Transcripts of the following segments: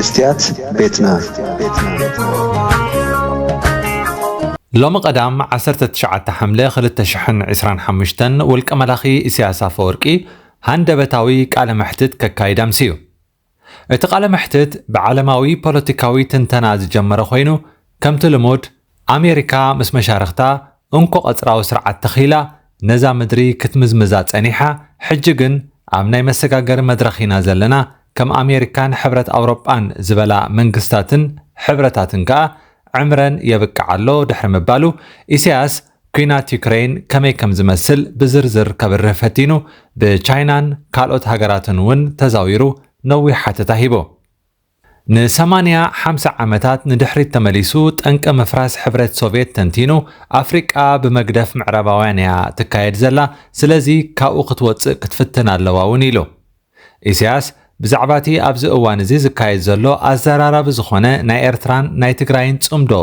ስትያት ቤትና። ሎሚ ቀዳም ዓሰርተ ትሽዓተ ሓምለ ክልተ ሽሕን ዕስራን ሓሙሽተን ውልቀ መላኺ ኢሳያስ ኣፈወርቂ ሃንደበታዊ ቃለ መሕትት ከካይድ ኣምስዩ። እቲ ቃለ መሕትት ብዓለማዊ ፖለቲካዊ ትንተና ዝጀመረ ኮይኑ፣ ከምቲ ልሙድ ኣሜሪካ ምስ መሻርኽታ እንኮ ቀጽራዊ ስርዓት ተኺላ ነዛ ምድሪ ክትምዝምዛ ጸኒሓ፣ ሕጂ ግን ኣብ ናይ መሰጋገሪ መድረኽ ኢና ዘለና፣ ከም ኣሜሪካን ሕብረት ኣውሮጳን ዝበላ መንግስታትን ሕብረታትን ከኣ ዕምረን የብቅዕ ኣሎ ድሕሪ ምባሉ፣ ኢሳያስ ኲናት ዩክሬን ከመይ ከም ዝመስል ብዝርዝር ከብርህ ፈቲኑ፣ ብቻይናን ካልኦት ሃገራትን እውን ተዛዊሩ ነዊሕ ሓተታ ሂቡ። ንሰማንያ ሓምሳ ዓመታት ንድሕሪት ተመሊሱ ጠንቂ ምፍራስ ሕብረት ሶቭየት ተንቲኑ፣ ኣፍሪቃ ብመግደፍ ምዕራባውያን እያ ትካየድ ዘላ፣ ስለዚ ካብኡ ክትወጽእ ክትፍትን ኣለዋ እውን ኢሉ። ኢሳያስ ብዛዕባ እቲ ኣብዚ እዋን እዚ ዝካየድ ዘሎ ኣዘራራቢ ዝኾነ ናይ ኤርትራን ናይ ትግራይን ጽምዶ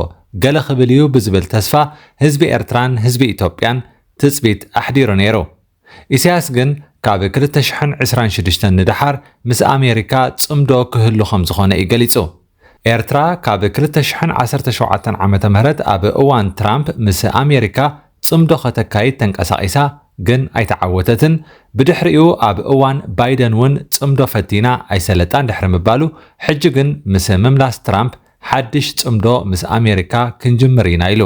ገለ ክብል እዩ ብዝብል ተስፋ ህዝቢ ኤርትራን ህዝቢ ኢትዮጵያን ትጽቢት ኣሕዲሩ ነይሩ። ኢሳያስ ግን ካብ ክልተ ሽሕን ዕስራን ሽዱሽተን ንደሓር ምስ ኣሜሪካ ጽምዶ ክህሉ ከም ዝኾነ እዩ ገሊጹ። ኤርትራ ካብ ክልተ ሽሕን ዓሰርተ ሸውዓተን ዓመተ ምህረት ኣብ እዋን ትራምፕ ምስ ኣሜሪካ ጽምዶ ከተካይድ ተንቀሳቒሳ ግን ኣይተዓወተትን። ብድሕሪኡ ኣብ እዋን ባይደን እውን ጽምዶ ፈቲና ኣይሰለጣን ድሕሪ ምባሉ፣ ሕጂ ግን ምስ ምምላስ ትራምፕ ሓድሽ ጽምዶ ምስ ኣሜሪካ ክንጅምር ኢና ኢሉ።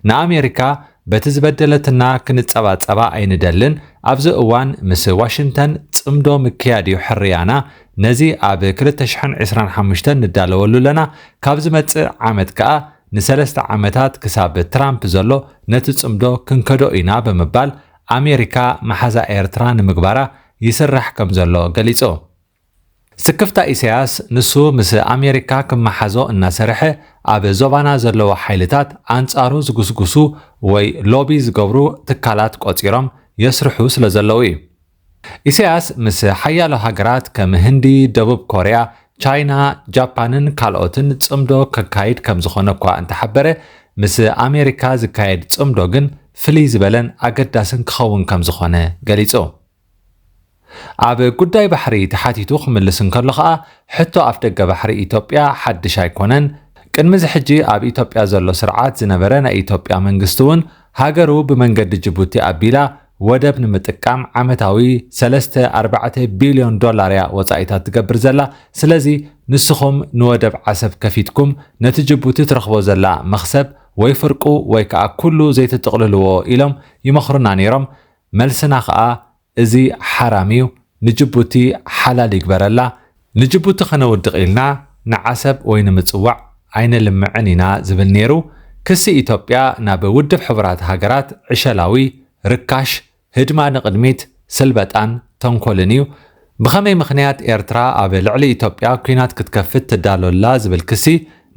ንኣሜሪካ በቲ ዝበደለትና ክንጸባጸባ ኣይንደልን። ኣብዚ እዋን ምስ ዋሽንተን ጽምዶ ምክያድ እዩ ሕርያና። ነዚ ኣብ ክልተ ሽሕን ዕስራን ሓሙሽተን ንዳለወሉ ኣለና። ካብ ዝመጽእ ዓመት ከኣ ንሰለስተ ዓመታት ክሳብ ትራምፕ ዘሎ ነቲ ጽምዶ ክንከዶ ኢና ብምባል ኣሜሪካ መሓዛ ኤርትራ ንምግባራ ይስራሕ ከም ዘሎ ገሊጹ። ስክፍታ ኢሳያስ ንሱ ምስ ኣሜሪካ ክመሓዞ እናሰርሐ ኣብ ዞባና ዘለዉ ሓይልታት ኣንጻሩ ዝጉስጉሱ ወይ ሎቢ ዝገብሩ ትካላት ቆጺሮም የስርሑ ስለ ዘለዉ እዩ። ኢሳያስ ምስ ሓያሎ ሃገራት ከም ህንዲ፣ ደቡብ ኮርያ፣ ቻይና፣ ጃፓንን ካልኦትን ጽምዶ ከካይድ ከም ዝኾነ እኳ እንተሓበረ፣ ምስ ኣሜሪካ ዝካየድ ጽምዶ ግን ፍልይ ዝበለን ኣገዳስን ክኸውን ከም ዝኾነ ገሊጹ። ኣብ ጉዳይ ባሕሪ ተሓቲቱ ክምልስ እንከሎ ኸኣ፣ ሕቶ ኣፍ ደገ ባሕሪ ኢትዮጵያ ሓድሽ ኣይኮነን። ቅድሚ እዚ ሕጂ ኣብ ኢትዮጵያ ዘሎ ስርዓት ዝነበረ ናይ ኢትዮጵያ መንግስቲ እውን ሃገሩ ብመንገዲ ጅቡቲ ኣቢላ ወደብ ንምጥቃም ዓመታዊ ሰለስተ ኣርባዕተ ቢልዮን ዶላር እያ ወጻኢታት ትገብር ዘላ። ስለዚ ንስኹም ንወደብ ዓሰብ ከፊትኩም ነቲ ጅቡቲ ትረኽቦ ዘላ መኽሰብ ወይ ፍርቁ ወይ ከኣ ኩሉ ዘይትጥቕልልዎ ኢሎም ይመኽሩና ነይሮም። መልስና ከኣ እዚ ሓራም እዩ፣ ንጅቡቲ ሓላል ይግበረላ። ንጅቡቲ ከነውድቕ ኢልና ንዓሰብ ወይ ንምጽዋዕ ኣይንልምዕን ኢና ዝብል ነይሩ። ክሲ ኢትዮጵያ ናብ ውድብ ሕቡራት ሃገራት ዕሸላዊ፣ ርካሽ፣ ህድማ ንቕድሚት፣ ስልበጣን ተንኮልን እዩ። ብኸመይ ምኽንያት ኤርትራ ኣብ ልዕሊ ኢትዮጵያ ኲናት ክትከፍት ትዳሎ ኣላ ዝብል ክሲ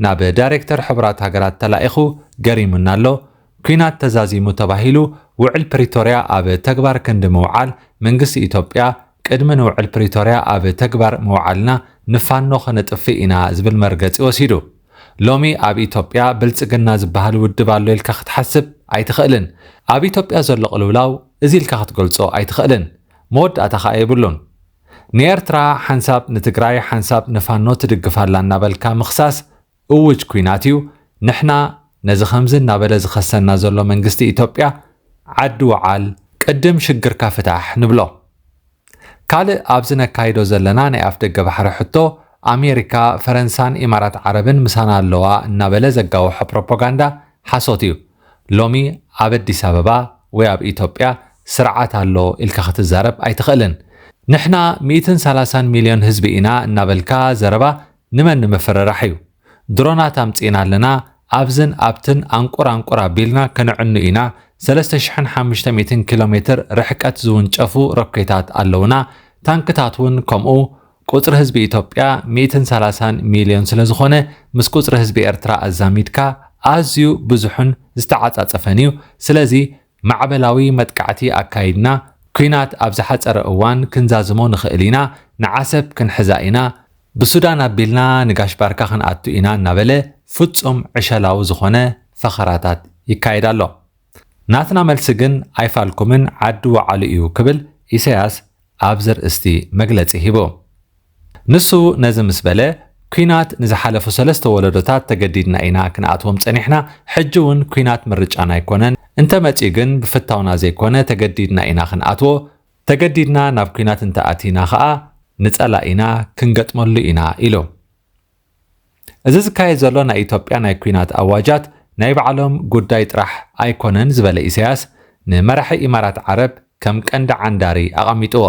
ናብ ዳይሬክተር ሕቡራት ሃገራት ተላኢኹ ገሪሙና ኣሎ። ኲናት ተዛዚሙ ተባሂሉ ውዕል ፕሪቶርያ ኣብ ተግባር ክንዲ ምውዓል መንግስቲ ኢትዮጵያ ቅድሚ ንውዕል ፕሪቶርያ ኣብ ተግባር ምውዓልና ንፋኖ ከነጥፍእ ኢና ዝብል መርገጺ ወሲዱ። ሎሚ ኣብ ኢትዮጵያ ብልጽግና ዝበሃል ውድብ ኣሎ ኢልካ ክትሓስብ ኣይትኽእልን። ኣብ ኢትዮጵያ ዘሎ ቅልውላው እዚ ኢልካ ክትገልጾ ኣይትኽእልን። መወዳእታ ኸኣ የብሉን። ንኤርትራ ሓንሳብ ንትግራይ ሓንሳብ ንፋኖ ትድግፍ ኣላ እናበልካ ምኽሳስ እውጅ ኲናት እዩ። ንሕና ነዚ ከምዚ እናበለ ዝኸሰና ዘሎ መንግስቲ ኢትዮጵያ ዓዲ ወዓል ቅድም ሽግርካ ፍታሕ ንብሎ። ካልእ ኣብዚ ነካይዶ ዘለና ናይ ኣፍ ደገ ባሕሪ ሕቶ ኣሜሪካ፣ ፈረንሳን ኢማራት ዓረብን ምሳና ኣለዋ እናበለ ዘጋውሖ ፕሮፓጋንዳ ሓሶት እዩ። ሎሚ ኣብ ኣዲስ ኣበባ ወይ ኣብ ኢትዮጵያ ስርዓት ኣሎ ኢልካ ክትዛረብ ኣይትኽእልን። ንሕና ሚእትን ሰላሳን ሚልዮን ህዝቢ ኢና እናበልካ ዘረባ ንመን ንምፍርራሕ እዩ? ድሮናት ኣምጺእና ኣለና፣ ኣብዝን ኣብትን ኣንቁር ኣንቁር ኣቢልና ከነዕኑ ኢና። ሰለስተ ሽሕን ሓሙሽተ ሚእትን ኪሎ ሜትር ርሕቀት ዝውንጨፉ ሮኬታት ኣለውና። ታንክታት እውን ከምኡ። ቁጽሪ ህዝቢ ኢትዮጵያ ሚእትን ሰላሳን ሚልዮን ስለ ዝኾነ ምስ ቁጽሪ ህዝቢ ኤርትራ ኣዛሚድካ ኣዝዩ ብዙሕን ዝተዓጻጸፈን እዩ። ስለዚ ማዕበላዊ መጥቃዕቲ ኣካይድና ኲናት ኣብ ዝሓጸረ እዋን ክንዛዝሞ ንኽእል ኢና፣ ንዓሰብ ክንሕዛ ኢና፣ ብሱዳን ኣቢልና ንጋሽ ባርካ ክንኣቱ ኢና እናበለ ፍጹም ዕሸላዊ ዝኾነ ፈኸራታት ይካየድ ኣሎ። ናትና መልሲ ግን ኣይፋልኩምን ዓዲ ወዓሉ እዩ ክብል ኢሳያስ ኣብ ዘርእስቲ መግለጺ ሂቡ። ንሱ ነዚ ምስ በለ ኲናት ንዝሓለፉ ሰለስተ ወለዶታት ተገዲድና ኢና ክንኣትዎም ጸኒሕና፣ ሕጂ እውን ኲናት ምርጫና ኣይኮነን፣ እንተመጺኡ ግን ብፍታውና ዘይኮነ ተገዲድና ኢና ክንኣትዎ፣ ተገዲድና ናብ ኲናት እንተኣቲና ኸኣ ንጸላኢና ክንገጥመሉ ኢና ኢሉ። እዚ ዝካየድ ዘሎ ናይ ኢትዮጵያ ናይ ኲናት ኣዋጃት ናይ ባዕሎም ጉዳይ ጥራሕ ኣይኮነን ዝበለ ኢሳያስ፣ ንመራሒ ኢማራት ዓረብ ከም ቀንዲ ዓንዳሪ ኣቐሚጥዎ።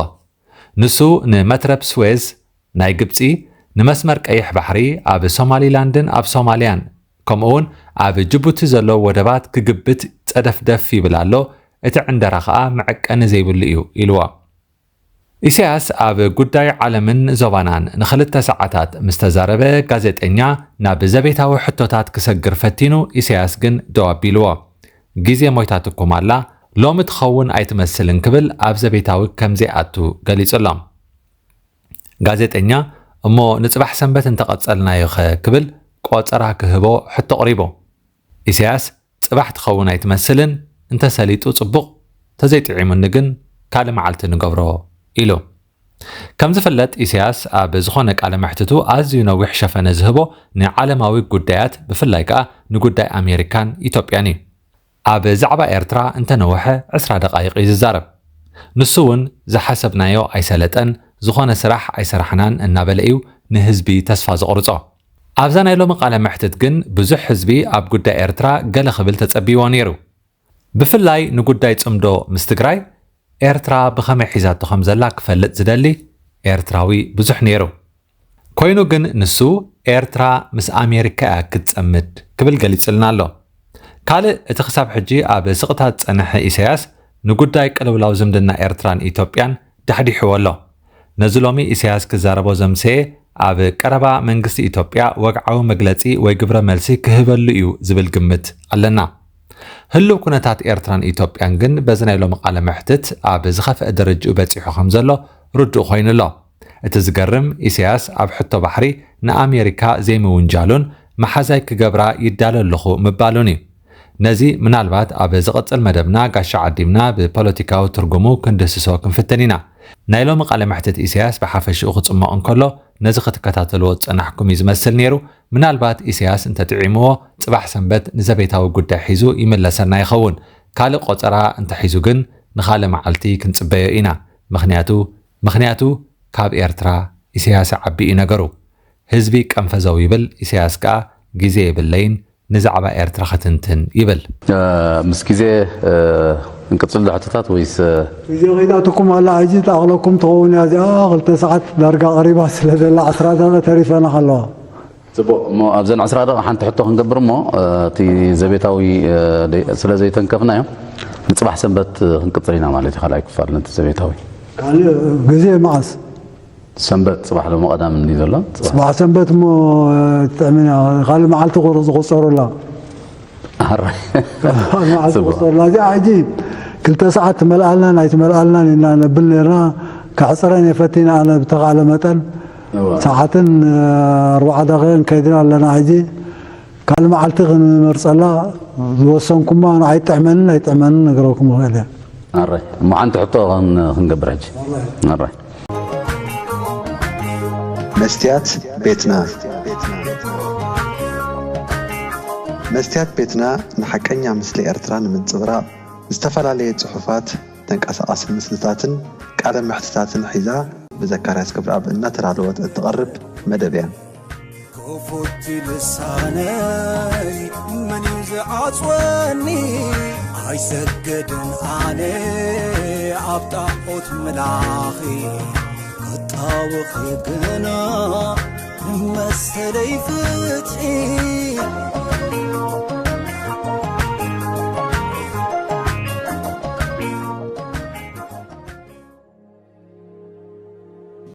ንሱ ንመትረብ ስዌዝ ናይ ግብጺ፣ ንመስመር ቀይሕ ባሕሪ፣ ኣብ ሶማሊላንድን ኣብ ሶማልያን ከምኡውን ኣብ ጅቡቲ ዘለዉ ወደባት ክግብት ጸደፍደፍ ይብል ኣሎ፣ እቲ ዕንደራ ኸኣ መዐቀኒ ዘይብሉ እዩ ኢልዎ። ኢሳያስ ኣብ ጉዳይ ዓለምን ዞባናን ንኽልተ ሰዓታት ምስ ተዛረበ፣ ጋዜጠኛ ናብ ዘቤታዊ ሕቶታት ክሰግር ፈቲኑ፣ ኢሳያስ ግን ደው ኣቢልዎ። "ግዜ ሞይታትኩም ኣላ፣ ሎሚ ትኸውን ኣይትመስልን" ክብል ኣብ ዘቤታዊ ከም ዘይኣቱ ገሊጹ ኣሎ። ጋዜጠኛ፣ "እሞ ንጽባሕ ሰንበት እንተቐጸልናዮኸ?" ክብል ቆጸራ ክህቦ ሕቶ ኣቕሪቡ። ኢሳያስ፣ "ጽባሕ ትኸውን ኣይትመስልን፣ እንተሰሊጡ ጽቡቕ፣ ተዘይጥዒሙኒ ግን ካልእ መዓልቲ ንገብሮ" ኢሉ። ከም ዝፍለጥ፣ ኢሳያስ ኣብ ዝኾነ ቃለ መሕትቱ ኣዝዩ ነዊሕ ሸፈነ ዝህቦ ንዓለማዊ ጉዳያት፣ ብፍላይ ከኣ ንጉዳይ ኣሜሪካን ኢትዮጵያን እዩ። ኣብ ዛዕባ ኤርትራ እንተነውሐ ዕስራ ደቓይቕ እዩ ዝዛረብ። ንሱ እውን ዝሓሰብናዮ ኣይሰለጠን፣ ዝኾነ ስራሕ ኣይሰራሕናን እናበለ እዩ ንህዝቢ ተስፋ ዘቑርጾ። ኣብዛ ናይ ሎሚ ቃለ መሕትት ግን ብዙሕ ህዝቢ ኣብ ጉዳይ ኤርትራ ገለ ክብል ተጸቢዎ ነይሩ። ብፍላይ ንጉዳይ ጽምዶ ምስ ትግራይ፣ ኤርትራ ብኸመይ ሒዛቶ ከም ዘላ ክፈልጥ ዝደሊ ኤርትራዊ ብዙሕ ነይሩ። ኮይኑ ግን ንሱ፣ "ኤርትራ ምስ ኣሜሪካ እያ ክትጸምድ" ክብል ገሊጹልና ኣሎ። ካልእ እቲ ክሳብ ሕጂ ኣብ ስቕታ ዝጸንሐ ኢሳያስ፣ ንጉዳይ ቅልውላው ዝምድና ኤርትራን ኢትዮጵያን ዳሕዲሕዎ ኣሎ። ነዚ ሎሚ ኢሳያስ ክዛረቦ ዘምሰየ፣ ኣብ ቀረባ መንግስቲ ኢትዮጵያ ወግዓዊ መግለጺ ወይ ግብረ መልሲ ክህበሉ እዩ ዝብል ግምት ኣለና። ህሉው ኩነታት ኤርትራን ኢትዮጵያን ግን በዚ ናይ ሎሚ ቃለ መሕትት ኣብ ዝኸፍአ ደረጃኡ በጺሑ ከም ዘሎ ርዱእ ኮይኑ ኣሎ። እቲ ዝገርም፣ ኢሳያስ ኣብ ሕቶ ባሕሪ ንኣሜሪካ ዘይምውንጃሉን መሓዛይ ክገብራ ይዳሎ ኣለኹ ምባሉን እዩ። ነዚ ምናልባት ኣብ ዝቕጽል መደብና ጋሻ ዓዲምና ብፖለቲካዊ ትርጉሙ ክንድህስሶ ክንፍትን ኢና። ናይ ሎሚ ቃለ መሕትት ኢሳያስ ብሓፈሽኡ ክጽመቕ እንከሎ፣ ነዚ ክትከታተልዎ ዝጸናሕኩም እዩ ዝመስል ነይሩ። ምናልባት ኢሳያስ እንተጥዒምዎ፣ ጽባሕ ሰንበት ንዘቤታዊ ጉዳይ ሒዙ ይምለሰና ይኸውን። ካልእ ቆጸራ እንተሒዙ ግን፣ ንኻልእ መዓልቲ ክንጽበዮ ኢና። ምኽንያቱ፣ ምኽንያቱ ካብ ኤርትራ ኢሳያስ ይዓቢ እዩ ነገሩ። ህዝቢ ቀንፈዘው ይብል፣ ኢሳያስ ከኣ ግዜ የብለይን፣ ንዛዕባ ኤርትራ ክትንትን ይብል። እ፣ ምስ ግዜ፣ እ፣ እንቅጽል ዶ ሕቶታት ወይስ፣ እ፣ ግዜ ከይታትኩም ኣላ፣ ሕጂ ትኣኽለኩም ትኸውን እያ እዚኣ። ክልተ ሰዓት ዳርጋ ቀሪባ ስለ ዘላ፣ ዕስራ ደቂቕ ተሪፈና ከለዋ። ጽቡቕ፣ እሞ ኣብዘን ዕስራ ደቂቕ ሓንቲ ሕቶ ክንገብር እሞ፣ እ፣ እቲ ዘቤታዊ፣ እ፣ ደይ-፣ ስለ ዘይተንከፍናዮ፣ ንጽባሕ ሰንበት ክንቅጽል ኢና ማለት እዩ፣ ካልኣይ ክፋል ነቲ ዘቤታዊ። ካልእ ግዜ መዓስ? ሰንበት ጽባሕ ሎሚ ቀዳም እንዲ ዘሎ። ጽባሕ። ጽባሕ ሰንበት እሞ፣ እ፣ ትጥዕምን እያ። ካልእ መዓልቲ ቁር-፣ ዝቑጸሩላ። ኣረ። ካልእ መዓልቲ ጽቡቕ። ዝቑጸሩላ። እዚኣ ሕጂ ክልተ ሰዓት ትመልኣልናን ኣይትመልኣልናን ኢና ነብል ነርና። ከሕጽረን እየ ፈቲነ ኣነ ብተኻእለ መጠን። እዋ። ሰዓትን፣ እ፣ ኣርባዓ ደቂቕን ከይድና ኣለና ሕጂ። ካልእ መዓልቲ ክንመርጸላ ዝወሰንኩማ ንዓይ ጥዕመንን ኣይጥዕመንን ነግረኩም እኽእል እየ። ኣራይ፣ እሞ ሓንቲ ሕቶ ክን-፣ ክንገብር ሕጂ። ኣራይ። መስትያት ቤትና። መስትያት ቤትና ንሓቀኛ ምስሊ ኤርትራ ንምንጽብራቕ ዝተፈላለየ ጽሑፋት፣ ተንቀሳቓሲ ምስልታትን ቃለ መሕትታትን ሒዛ ብዘካርያስ ክብረኣብ እናተዳለወት እትቐርብ መደብ እያ። ክፉት ልሳነይ መን እዩ ዝዓጽወኒ? ኣይሰግድን ኣነ ኣብ ጣዖት ምላኺ፣ ክጣወኺ ግና ንመሰለይ ፍትሒ።